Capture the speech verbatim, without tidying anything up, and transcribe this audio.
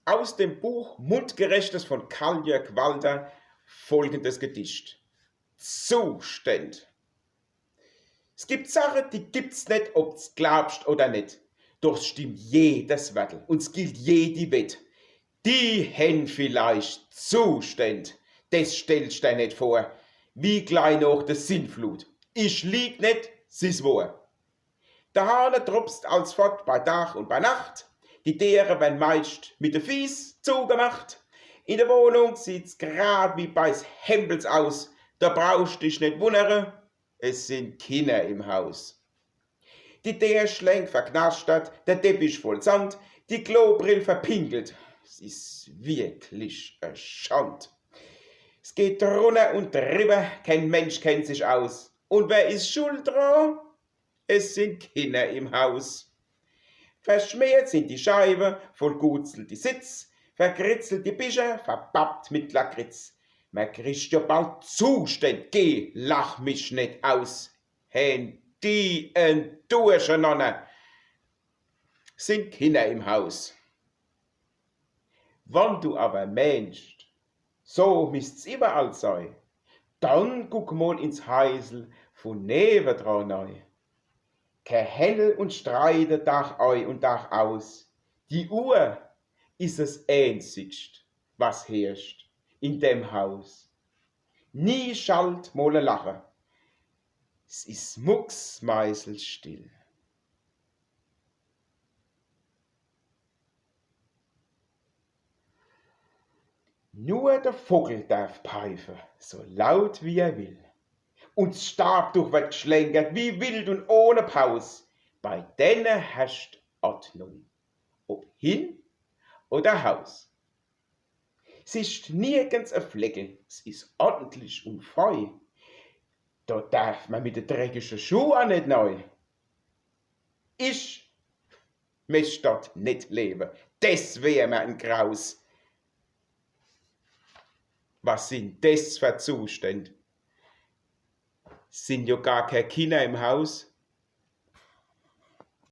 Aus dem Buch Mundgerechtes von Karl-Jörg Walter folgendes Gedicht. Zuständ. S gibt Sache, die gibt's net, ob's glaubst oder net. Doch s stimmt jedes Wertel und s gilt jedi Wett. Die hen vielleicht Zuständ, des stellst der net vor, wie glei noch de Sintflut. Ich lieg net, s is wohr. De Hahne dropst alsfort bei Dag und bei Nacht. Die Deere wern meist mit de Fieß zugemacht. In de Wohnung sieht's grad wie beis Hempels aus. Do brauchst dich net wunnere, es sin Kinner im Haus. Die Deerschlänk verknastert, de Teppich voll Sand, die Klobrill verpinkelt. S is wirklich e Schand. S geht drunner und driwwer, keen Mensch kennt sich aus. Und wer is schuld dra? Es sin Kinner im Haus. Verschmeert sin die Scheiwe, vergutzelt die Sitz, verkritzelt die Bicher, verpappt mit Lakritz. Mer kriegt jo bald Zuständ, geh, lach mich net aus. Hen die en Durchenanner, sin Kinner im Haus. Wann du awwer meenst, so misst's iwwerall sei, dann guck mol ins Heisel vun newedra nei. Kee Händel und Streite Dag ei und Dag aus. Die Uhr is es Eenzigst, was herrscht in dem Haus. Nie schallt mol e Lache. S is mucksmeiselstill. Nur de Vogel darf peife, so laut wie er will. Und s Stabtuch werd gschlenkert wie wild und ohne Paus. Bei denne herrscht Ordnung, ob hin oder haus. S is nirgends e Fleckel, s is ordentlich und frei. Do darf mer mit de dreckische Schuh a net nei. Ich möcht dort net lewe, des wär mer en Graus. Was sin des fer Zuständ? Sin jo gar kee Kinner im Haus.